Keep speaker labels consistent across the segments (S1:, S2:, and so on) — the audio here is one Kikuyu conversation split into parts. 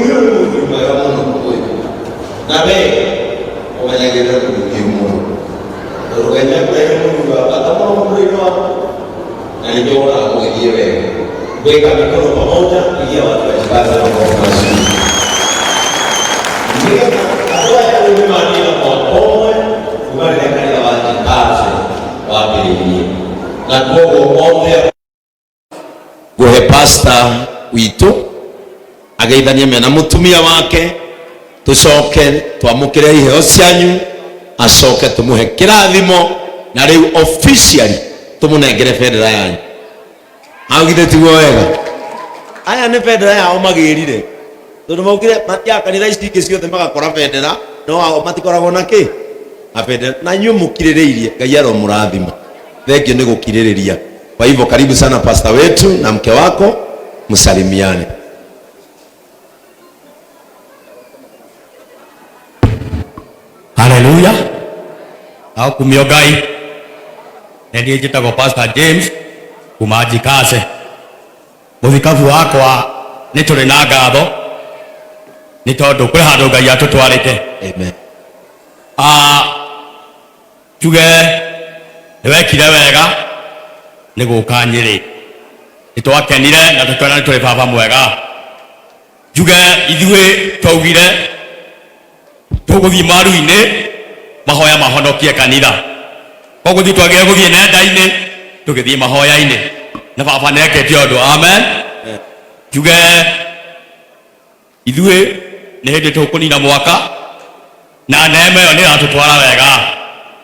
S1: Ũyũ nĩ mũthuri mwega mũno ũyũ. Na we ũmenyagĩrĩra mũthuri mũno. Tondũ Ngai nĩakũrehe mũthuri wa bata mũno mũtũrĩre-inĩ waku na nĩkĩo wonaga mũgĩthiĩ wega. Weka mikono pamoja, pigia watu wa Jikaze makofi mazuri. Nĩgetha andũ aya rĩu nĩmathiĩ na mwaka ũmwe kuma rĩrĩa kanitha wa Jikaze wambĩrĩirie. Na koguo othe ngũhe pasta witũ ageithanie mena mũtumia wake tũcoke twamũkĩre iheo cianyu acoke tũmũhe kĩrathimo na rĩu officially tũmũnengere bendera yanyu. Augire tiguo wega? Aya nĩ bendera yao magĩrire tondũ maukire matiaga kanitha ici ingĩ ciothe magakora bendera no ao matikoragwo na kĩ na bendera. Na inyuĩ mũkirĩrĩirie, Ngai aromũrathima. Thengio nĩ gũkirĩrĩria. Kwa hivyo karibu sana pasta wetu na mke wako, msalimiane.
S2: Haleluya. Akumio Ngai. Nĩ niĩ njĩtagwo Pastor James kuma Njikase. Mũthikabu wakwa nĩ tũrĩ na ngatho nĩ tondũ kwĩ handũ Ngai atũtwarĩte.
S1: Amen.
S2: Ah, Njuge nĩ wekire wega nĩ gũka Nyĩrĩ. Nĩ twakenire na tũkĩona nĩ tũrĩ baba mwega. Njuge ithuĩ twaugire tũgũthiĩ maru-inĩ mahoya mahonokie kanitha. Koguo ithuĩ twagire gũthiĩ nenda-inĩ tũgĩthiĩ mahoya-inĩ na baba nĩ ekĩte ũndũ. Amen. Njuge Ithuĩ nĩ hĩndĩ tũkũnina mwaka na neema ĩyo nĩ ĩratũtwara wega.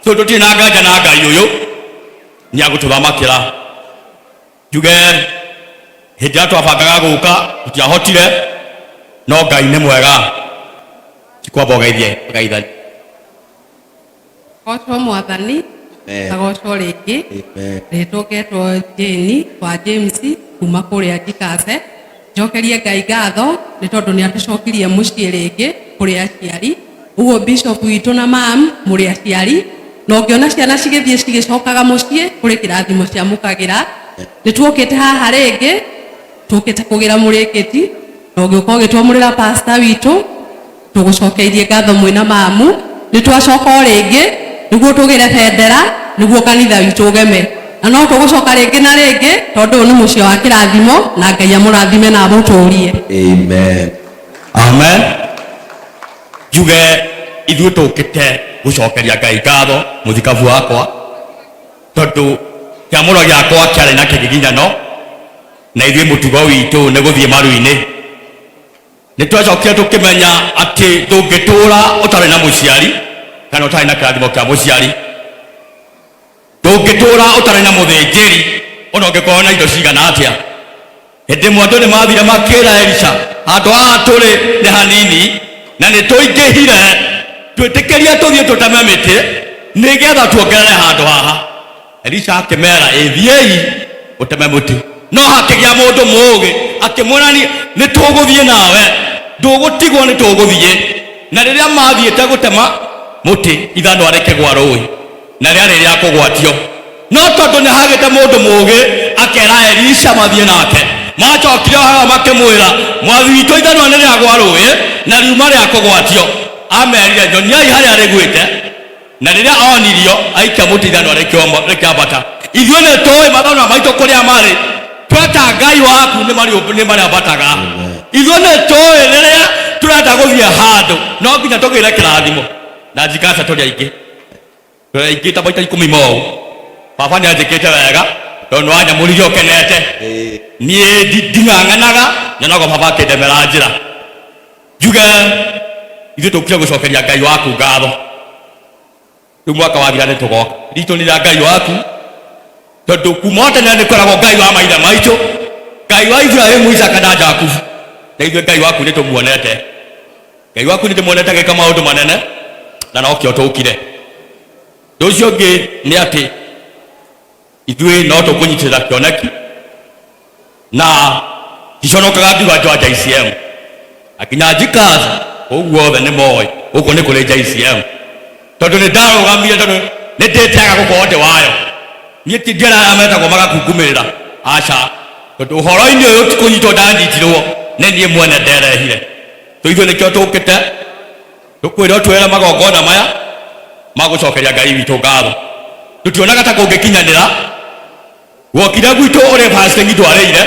S2: So tũtirĩ na nganja na Ngai ũyũ nĩ agũtũthamakĩra. Njuge hĩndĩ ĩrĩa twabangaga gũka tũtiahotire, no Ngai nĩ mwega. Tikwamba ũgeithie ũgeithanie.
S3: Gocwo Mwathani.
S1: Amen.
S3: Agocwo rĩngĩ.
S1: Amen.
S3: Rĩtwa ngetwo Jane wa James kuma kũrĩa Njikase. Njokerie Ngai ngatho nĩ tondũ nĩ atũcokirie mũciĩ rĩngĩ kũrĩ aciari. Ũguo bishop witũ na mam mũrĩ aciari na ũngĩona ciana cigĩthiĩ cigĩcokaga mũciĩ kũrĩ kĩrathimo ciamũkagĩra. Nĩ tuokĩte haha rĩngĩ tũkĩte kũgĩra mũrĩngĩti na ũgĩũka ũgĩtwamũrĩra pastor witũ. Tũgũcokeirie ngatho mwĩna mamu. Nĩ twacoka o rĩngĩ nĩguo tũgĩre bendera nĩguo kanitha witũ ũgeme. Na no tũgũcoka rĩngĩ na rĩngĩ tondũ ũyũ nĩ mũciĩ wa kĩrathimo na Ngai amũrathime na amũtũrie.
S1: Amen.
S2: Amen. Njuge ithuĩ tũkĩte gũcokeria Ngai ngatho mũthikabu wakwa tondũ kĩamũro gĩakwa kĩarĩ na kĩgiginyano na ithuĩ mũtugo witũ nĩ gũthiĩ maru-inĩ. Nĩ twacokire tũkĩmenya atĩ ndũngĩtũũra ũtarĩ na mũciari kana ũtarĩ na kĩrathimo kĩa mũciari. Ndũngĩtũũra ũtarĩ na mũthĩnjĩri ona ũngĩkorwo na indo cigana atĩa. Hĩndĩ ĩmwe andũ nĩ mathire makĩra Elisha, handũ haha tũrĩ nĩ hanini na nĩ tũingĩhire, twĩtĩkĩrie tũthiĩ tũteme mĩtĩ nĩgetha tuongerere handũ haha. Elisha akĩmera, ĩ thiĩi mũteme mũtĩ. No hakĩgĩa mũndũ mũũgĩ akĩmwĩra, nĩ tũgũthiĩ nawe, ndũgũtigwo, nĩ tũgũthiĩ. Na rĩrĩa mathiĩte gũtema mũtĩ, ithanwa rĩkĩgwa rũĩ, na rĩarĩ rĩa kũgwatio. No tondũ nĩ hagĩte mũndũ mũũgĩ, akera Elisha mathiĩ nake. Macokire o hau makĩmwĩra, mwathi witũ, ithanwa nĩ rĩagwa rũĩ, na riuma rĩa kũgwatio. Amerire, nyoniai harĩa rĩgwĩte. Na rĩrĩa onirio, aikia mũtĩ ithanwa rĩkĩambata. Ithuĩ nĩ tũĩ mathanwa maitũ kũrĩa marĩ. Tweta Ngai waku nĩ marĩambataga. Ithuĩ nĩ tũĩ rĩrĩa tũrenda gũthiĩ handũ no nginya tũgĩre kĩrathimo. Na njikaca tũrĩ aingĩ. Tũrĩ aingĩ ta maita ikũmi ma ũũ. Baba nĩ anjĩkĩte wega tondũ nĩ wanyamũrire ũkenete. Niĩ nding'ang'anaga nyonaga baba akĩndemera njĩra. Njuge ithuĩ tũkire gũcokeria Ngai waku ngatho. Rĩu mwaka wathira nĩ tũgoka. Ritũ nĩ rĩa Ngai waku tondũ kuma o tene nĩ kwĩragwo Ngai wa maithe maitũ, Ngai wa Ibrahimu, Isaka na Jakubu. Na ithuĩ Ngai waku nĩ tũmuonete. Ngai waku nĩ tũmuonete agĩka maũndũ manene na nokĩo tũkire. Ũndũ ũcio ũngĩ nĩ atĩ Ithuĩ no tũkũnyitĩrĩra kĩoneki na ndiconokaga ngiuga njwa JCM na nginya njikaza ũguo othe nĩ moĩ gũkũ nĩ kũrĩ JCM tondũ nĩ ndarũgamire tondũ nĩ ndĩteaga gũkorwo ndĩ wayo. Niĩ ti ndiara arĩa metagwo magakungumĩrĩra, aca, tondũ ũhoro-inĩ ũyũ ti kũnyitwo ndanyitirwo, nĩ niĩ mwene nderehire. Ithuĩ nĩkĩo tũkĩte tũkwĩra ũtwĩre magongona maya ma gũcokeria Ngai witũ ngatho. Tũtionaga ta kũngĩkinyanĩra, wokire gwitũ ũrĩ fasting ndwarĩire,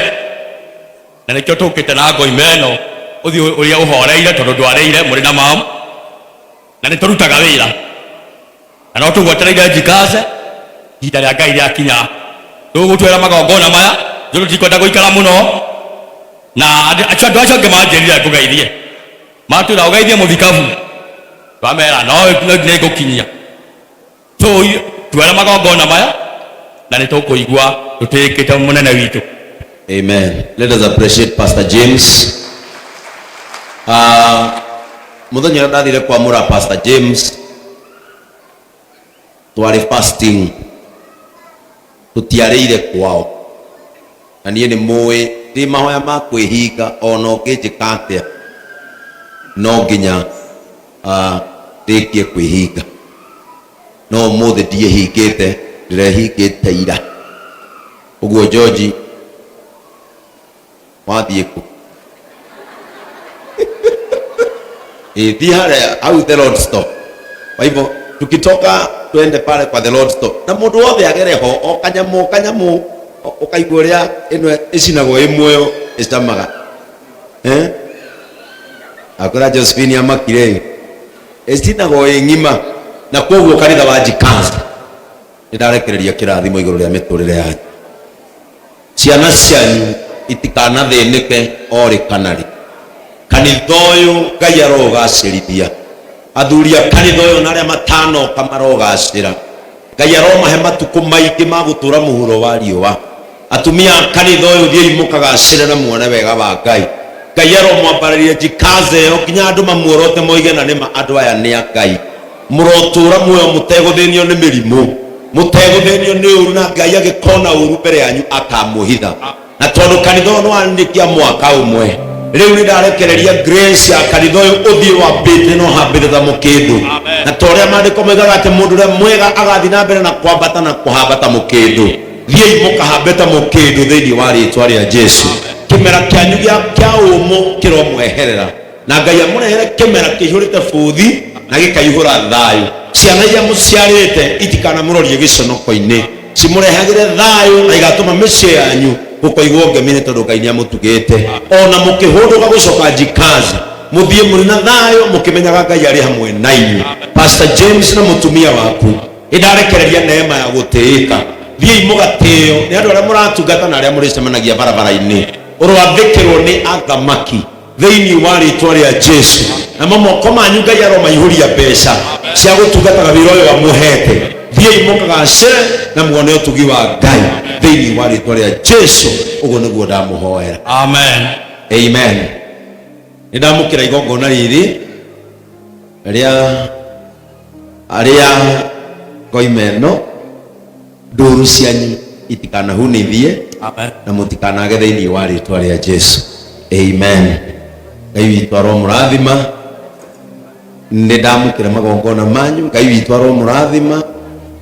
S2: na nĩkĩo tũkĩte na ngoima ĩno ũthiĩ ũrĩa ũhoreire tondũ ndwarĩire mũrĩ na mam, na nĩ tũrutaga wĩra na no tũgwetereire njikace ihinda rĩa Ngai rĩakinya tũgũtwĩra magongona maya. Ithuĩ tũtikwenda gũikara mũno na andũ acio angĩ manjĩrire ngũgeithie, matwĩra ũgeithie mũthikabu, twamera no nĩ ngũkinyia. So twĩra magongona maya na nĩ tũkũigua tũtĩĩkĩte mũnene witũ.
S1: Amen. Let us appreciate Pastor James. Muthenya ũrĩa ndathire kwamũra Pastor James twarĩ fasting, tũtiarĩire kwao, na niĩ nĩ mũĩ ndĩ mahoya ma kwĩhinga, ona ũngĩnjĩka atĩa no nginya ndĩkie kwĩhinga. No ũmũthĩ ndiĩhingĩte, ndĩrehingĩte ira. Ũguo George wathiĩ kũ? Ĩ, thiĩ harĩa hau the Lord stop. Kwa hivyo tukitoka twende pale kwa the Lord stop, na mũndũ wothe agere ho o kanyamũ kanyamũ, ũkaigua ũrĩa ĩno ĩcinagwo ĩ muoyo ĩcamaga, eh? Akwĩra Josephine amakire ĩcinagwo ĩ ng'ima. Na koguo kanitha wa Jikazi nĩ ndarekereria kĩrathimo igũrũ rĩa mĩtũrĩre yanyu. Ciana cianyu itikanathĩnĩke o rĩ kana rĩ. Kanitha ũyũ Ngai aroũgacĩrithia. Athuri a kanitha ũyũ na arĩa matanoka marogacĩra. Ngai aromahe matukũ maingĩ ma gũtũra mũhuro wa riũa. Atumia a kanitha ũyũ thiĩi mũkagacĩre na muone wega wa Ngai. Ngai aromwambarĩria njikaza ĩyo nginya andũ mamuorote moige na nĩma andũ aya nĩ a Ngai. Mũrotũra muoyo mũtegũthĩnio nĩ mĩrimũ, mũtegũthĩnio nĩ ũru, na Ngai agĩkona ũru mbere yanyu akamũhitha. Na tondũ kanitha ũyũ nĩwarĩkia mwaka ũmwe, rĩu nĩ ndarekereria grace ya kanitha ũyũ ũthiĩ wambĩte na ũhambĩte ta mũkĩndũ. Na ta ũrĩa maandĩko moigaga atĩ mũndũ ũrĩa mwega agathiĩ na mbere na kwambata na kũhamba ta mũkĩndũ. Thiĩi mũkahambe ta mũkĩndũ thĩinĩ wa rĩtwa rĩa Jesu. Kĩmera kĩanyu kĩa ũmũ kĩromweherera, na Ngai amũrehere kĩmera kĩihũrĩte bũthi na gĩkaihũra thayũ. Ciana iria mũciarĩte itikanamũrorie gĩconoko-inĩ, cimũrehagĩre thayũ na igatũma mĩciĩ yanyu gũkoigwo ngemi nĩ tondũ Ngai nĩamũtugĩte. Ona mũkĩhũndũka gũcoka Njikazi, mũthiĩ mũrĩ na thayũ mũkĩmenyaga Ngai arĩ hamwe na inyuĩ. Pastor James na mũtumia waku, nĩndarekereria neema ya gũtĩĩka. Thiĩi mũgatĩĩo nĩ andũ arĩa mũratungata na arĩa mũrĩcemanagia barabara-inĩ. Ũroathĩkĩrwo nĩ athamaki thĩinĩ wa rĩtwa rĩa Jesu. Namo moko manyu Ngai aromaihũria mbeca cia gũtungataga wĩra ũyũ amũhete. Thiĩi mũkagacĩre na muone ũtugi wa Ngai thĩinĩ wa rĩtwa rĩa Jesu. Ũguo nĩguo ndamũhoera.
S2: Amen.
S1: Amen. Nĩ ndamũkĩra igongona rĩrĩ rĩa arĩa ngoima ĩno, ndũru cianyu itikanahunithie.
S2: Amen.
S1: Na mũtikanage thĩinĩ wa rĩtwa rĩa Jesu. Amen. Ngai witũ aromũrathima. Nĩ ndamũkĩra magongona manyu. Ngai witũ aromũrathima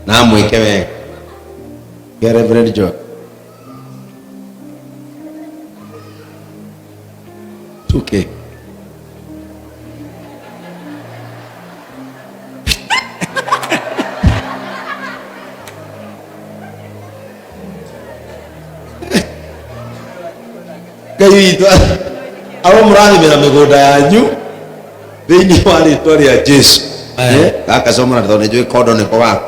S1: na amwĩke wega. Ke Reverend John. 2K. Ngai witũ aromũrathimĩra mĩgũnda yanyu thĩinĩ wa rĩtwa rĩa Jesu.
S2: Amen.
S1: Gaka comora tondũ nĩnjũĩ kondo nĩko gaka.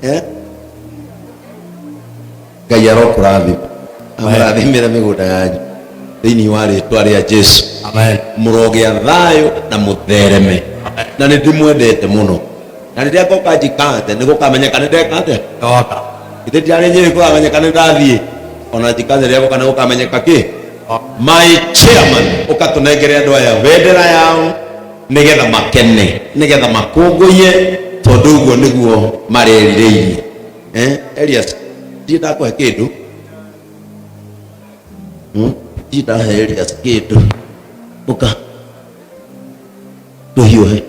S1: Eh? Ngai arokũrathima, amũrathimĩre mĩgũnda yanyu thĩinĩ wa rĩtwa rĩa Jesu.
S2: Amen.
S1: Mũrogĩa thayũ na mũthereme, na nĩ ndĩmwendete mũno, na rĩrĩa ngoka njikate nĩ gũkamenyeka nĩ ndeka atĩa.
S2: Ndoka.
S1: Ithe ndirarĩ Nyĩrĩ, kũramenyeka nĩ ndathiĩ ona njikate, rĩrĩa ngoka nĩ gũkamenyeka kĩ. My chairman, ũkatũnengere andũ aya bendera yao nĩgetha makene, nĩgetha makũngũiye, tondũ ũguo nĩguo marerirĩirie. Elias, ndirĩ ndakũhe kĩndũ. Ndirĩ ndahe Elias kĩndũ. Ũka tũhiũhe.